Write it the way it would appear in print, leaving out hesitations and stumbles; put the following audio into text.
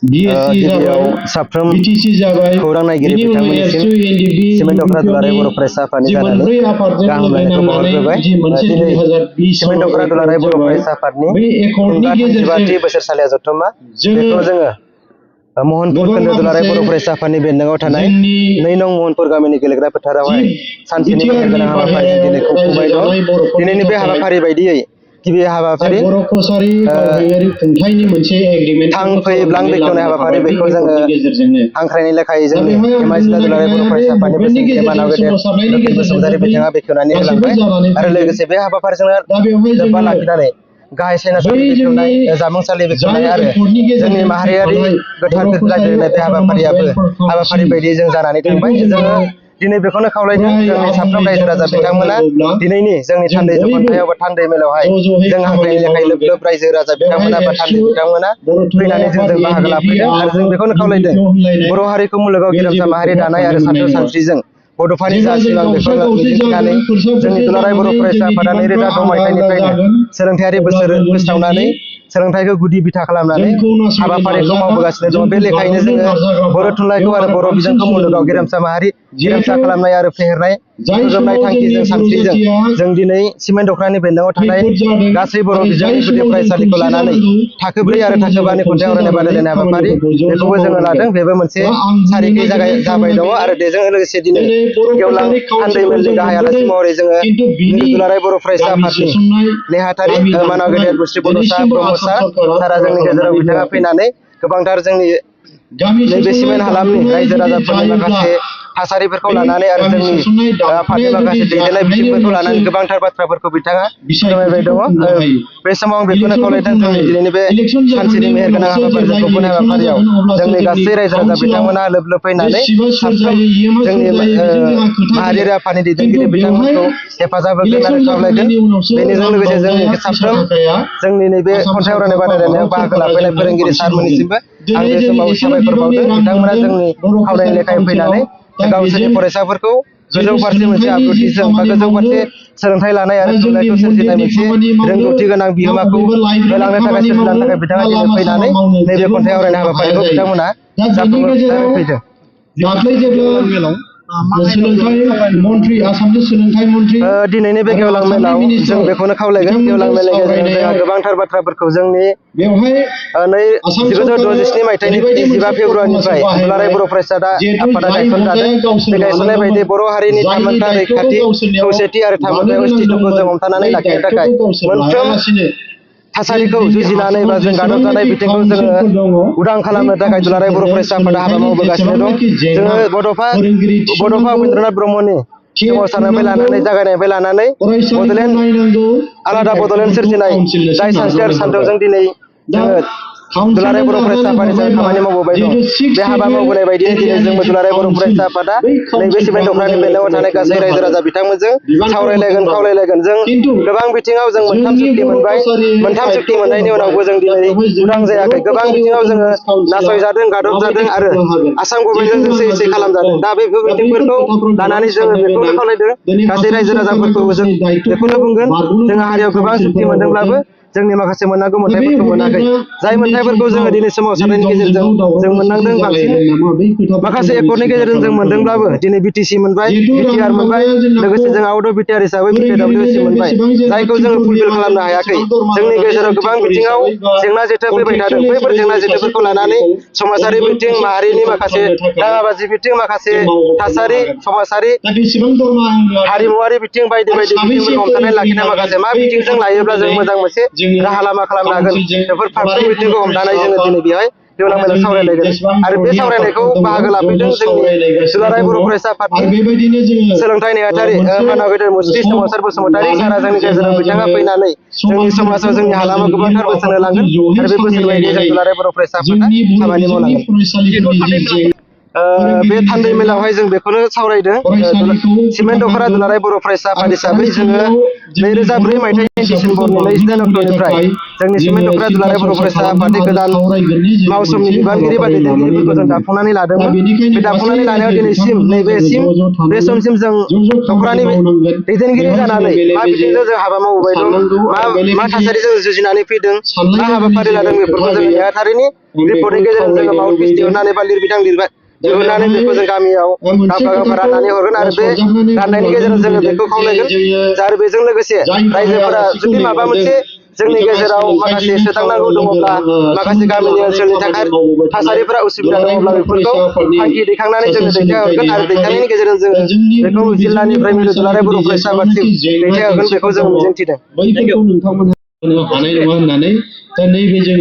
गिबियाव साफ्रोम खौरां नायगिरि बिथांमोननिसिम सिमेन्ट दख'रा दुलाराय बर' फरायसा आफादनि जानानै गाहाम हामलायनायखौ बावहरग्रोबाय। दिनै सिमेन्ट दख'रा दुलाराय बर' फरायसा आफादनि खुंगा 35थि बोसोरसालिया जथुम्मा बेखौ जोङो महनपुर खोन्दो दुलाराय बर' फरायसा आफादनि बेन्दोङाव थानाय 2 नं महनपुर गामिनि गेलेग्रा फोथारावहाय सानसेनि मेहेरगोनां हाबाफारिजों दिनै खुंफुंबाय दं। दिनैनि बे हाबाफारि बायदियै गिबि हाबाफारि थां फै ब्लां बेखेवनाय हाबाफारि बेखौ जोङो हांख्रायनाय लेखायै जोंनि एमआइ जिल्ला दुलाराय बर' फरायसा आफादनि बोसोनगिरि मानाव गेदेर लक्ष्मि बसुमतारी बिथाङा बेखेवनानै होलांबाय आरो लोगोसे बे हाबाफारिजोंनो लोब्बा लाखिनानै गाहाय सायनासालि बेखेवनाय जामुंसालि बेखेवनाय आरो जोंनि माहारियारि गोथार फिरफिला गेलेनाय बे हाबाफारि बायदियै जों जानानै थांबाय। जोङो दिनै बेखौनो खावलायदों जोंनि साफ्रोम रायजो राजा बिथांमोना दिनैनि जोंनि थान्दै जख'न्थायाव बा थान्दै मेलावहाय जों हांख्रायनाय लेखायै लोब लोब रायजो राजा बिथांमोना बा थान्दै बिथांमोना फैनानै जोंजों बाहागो लाफैदों आरो जों बेखौनो खावलायदों बर' हारिखौ मुलुगाव गेरेमसा माहारि दानाय आरो सानथौ सानस्रिजों बड'फानि जा सिमां बेखौ मिजिंथिनानै जोंनि दुलाराय बर' फरायसा आफादा 2010 मायथाइनिफ्रायनो सोलोंथायारि बोसोर फोसावनानै सोलोंथाइखौ गुदि बिथा खालामनानै हाबाफारिखौ मावबोगासिनो दङ। बे लेखायैनो जोङो बर' थुनलाइखौ आरो बर' बिजोंखौ मुलुगाव गेरेमसा माहारि गेरेमसा खालामनाय आरो फेहेरनाय फोजोबनाय थांखिजों सानस्रिजों जों दिनै सिमेन्ट दख'रानि बेन्दोङाव थानाय गासै बर' बिजोंनि गुदि फरायसालिखौ लानानै थाखो 4 आरो थाखो 5 नि खन्थाइ आवरायनाय बादायलायनाय हाबाफारि बेखौबो जोङो लादों। बेबो मोनसे सारिखै जाबाय दङ आरो बेजों लोगोसे दिनै गेवलां थान्दै मेलनि गाहाय आलासि महरै जोङो दुलाराय बर' फरायसा आफादनि नेहाथारि मानाव गेदेर मुस्रि बड'सा ब्रह्म सारा जोंनि गेजेराव बिथाङा फैनानै गोबांथार जोंनि नैबे सिमेन्ट हालामनि रायजो राजाफोरनि माखासे थासारिफोरखौ लानानै आरो जोंनि आफादनि माखासे दैदेननाय बिथिंफोरखौ लानानै गोबांथार बाथ्राफोरखौ बिथाङा फोरमायबाय दङ। बे समाव आं बेखौनो खावलायदों जोंनि दिनैनि बे सानसेनि मेहेरगोनां हाबाफारिजों खुंफुंनाय हाबाफारियाव जोंनि गासै रायजो राजा बिथांमोना लोब लोब फैनानै साफ्रोम जोंनि माहारियारि आफादनि दैदेनगिरि बिथांमोनखौ हेफाजाब होगोन आरो खावलायगोन। बेनिजों लोगोसे जोंनि साफ्रोम जोंनि नैबे खन्थाइ आवरायनाय बादायलायनायाव बाहागो लाफैनाय फोरोंगिरि सारमोननिसिमबो आं बे समाव साबायखर बावदों। बिथांमोना जोंनि खावलायनाय लेखायै फैनानै गावसोरनि फरायसाफोरखौ गोजौ फारसे मोनसे आब्रुथिजों बा गोजौ फारसे सोलोंथाइ लानाय आरो थुनलाइखौ सोरजिनाय मोनसे रोंगौथि गोनां बिहोमाखौ होलांनो थाखाय सोरजिलांनो थाखाय बिथाङा दिनै फैनानै नैबे खन्थाइ आवरायनाय हाबाफारिखौ बिथांमोना जाफुंसारै फैदों। दिनैनि बे गेवलां मेलाव जों बेखौनो खावलायगोन गेवलां मेलनि गेजेरजों जोंहा गोबांथार बाथ्राफोरखौ जोंनि 1967 मायथाइनि 15 फेब्रुवारिनिफ्राय दुलाराय बर' फरायसा आफादा गायसनजादों। बे गायसननाय बायदि बर' हारिनि थामोनथा रैखाथि खौसेथि आरो थामोनथा अस्तित्वखौ जों हमथानानै लाखिनो थाखाय मोनफ्रोम थासारिखौ जुजिनानै बा जों गादबजानाय बिथिंखौ जोङो उदां खालामनो थाखाय दुलाराय बर' फरायसा आफादा हाबा मावबोगासिनो दं। जोङो बड'फा उपेन्द्रनाथ ब्रह्मनि सोमावसारनायनिफ्राय लानानै जागायनायनिफ्राय लानानै आलादा बड'लेण्ड सोरजिनाय जाय सानस्रि आरो सानथौजों दिनै जोङो दुलाराय बर' फरायसा आफादनि सायाव खामानि मावबोबाय दं। बे हाबा मावबोनाय बायदिनो दिनै जोंबो दुलाराय बर' फरायसा आफादा नैबे सिमेन्ट दख'रानि बेन्दोङाव थानाय गासै रायजो राजा बिथांमोनजों सावरायलायगोन खावलायलायगोन। जों गोबां बिथिङाव जों मोनथाम सुक्ति मोनबाय। मोनथाम सुक्ति मोननायनि उनावबो जों दिनै उदां जायाखै। गोबां बिथिङाव जोङो नासयजादों गादबजादों आरो आसाम गभर्नमेन्टजों जों सै सै खालामजादों। दा बे बिथिंफोरखौ लानानै जोङो बेखौनो खावलायदों गासै रायजो राजाफोरखौ जों बेखौनो बुंगोन जोंहा हारियाव गोबां सुक्ति मोनदोंब्लाबो जोंनि माखासे मोननांगौ मोन्थाइफोरखौ मोनाखै। जाय मोन्थाइफोरखौ जोङो दिनै सोमावसारनायनि गेजेरजों जों मोननांदों बांसिन माखासे एकर्डनि गेजेरजों जों मोनदोंब्लाबो दिनै बिटिसि मोनबाय बिटिआर मोनबाय लोगोसे जों आउट अफ बिटिआर हिसाबै बिपिडब्लिउसि मोनबाय। जायखौ जोङो फुलफिल खालामनो हायाखै। जोंनि गेजेराव गोबां बिथिङाव जेंना जेथो फैबाय थादों। बैफोर जेंना जेथोफोरखौ लानानै समाजारि बिथिं माहारिनि माखासे दाङाबाजि बिथिं माखासे थासारि समाजारि हारिमुवारि बिथिं बायदि बायदि बिथिंफोरखौ हमथानानै लाखिनाय माखासे मा बिथिंजों लायोब्ला जों मोजां मोनसे राहा लामा खालामनो हागोन बेफोर फारफ्रोम बिथिंखौ हमथानानै जोङो दिनै बेवहाय गेवलां मेलाव सावरायलायगोन आरो बे सावरायनायखौ बाहागो लाफैदों जोंनि दुलाराय बर' फरायसा आफादनि सोलोंथाइ नेहाथारि मानाव गेदेर मुस्रि सोमावसार बसुमतारी सारा जोंनि गेजेराव बिथाङा फैनानै जोंनि समाजाव जोंनि हालामाव गोबांथार बोसोन होलांगोन आरो बे बोसोन बायदियै जों दुलाराय बर' फरायसा आफादा खामानि मावलांगोन। बे थान्दै मेलावहाय जों बेखौनो सावरायदों सिमेन्ट दख'रा दुलाराय बर' फरायसा आफाद हिसाबै जोङो 2004 मायथाइनि डिसेम्बरनि 22 अक्ट'निफ्राय जोंनि सिमेन्ट दख'रा दुलाराय बर' फरायसा आफादनि गोदान मावसोमनि बिबानगिरि बा दैदेनगिरिफोरखौ जों दाफुंनानै लादोंमोन। बे दाफुंनानै लानायाव दिनैसिम बे समसिम जों दख'रानि दैदेनगिरि जानानै मा बिथिंजों जों हाबा मावबोबाय दं, मा थासारिजों जुजिनानै फैदों, मा हाबाफारि लादों बेफोरखौ जों नेहाथारिनि रिपर्टनि गेजेरजों जोङो माउथपिस दिहुननानै बा लिरबिदां दिहुननानै बेखौ जों गामियाव गांफा गांफा राननानै हरगोन आरो बे राननायनि गेजेरजों जोङो बेखौ खावलायगोन आरो बेजों लोगोसे रायजोफोरा जुदि माबा मोनसे जोंनि गेजेराव माखासे सोदांनांगौ दङब्ला माखासे गामिनि ओनसोलनि थाखाय थासारिफोरा उसुबिदा दङब्ला बेफोरखौ थांखि दैखांनानै जोङो दैथायहरगोन आरो दैथायनायनि गेजेरजों जोङो बेखौ जिल्लानिफ्राय मिरु दुलाराय बर' फरायसा आफादसिम दैथायहरगोन बेखौ जों मिजिंथिदों। बैफोरखौ नोंथांमोनहा हानाय नङा होननानै दा नैबे जों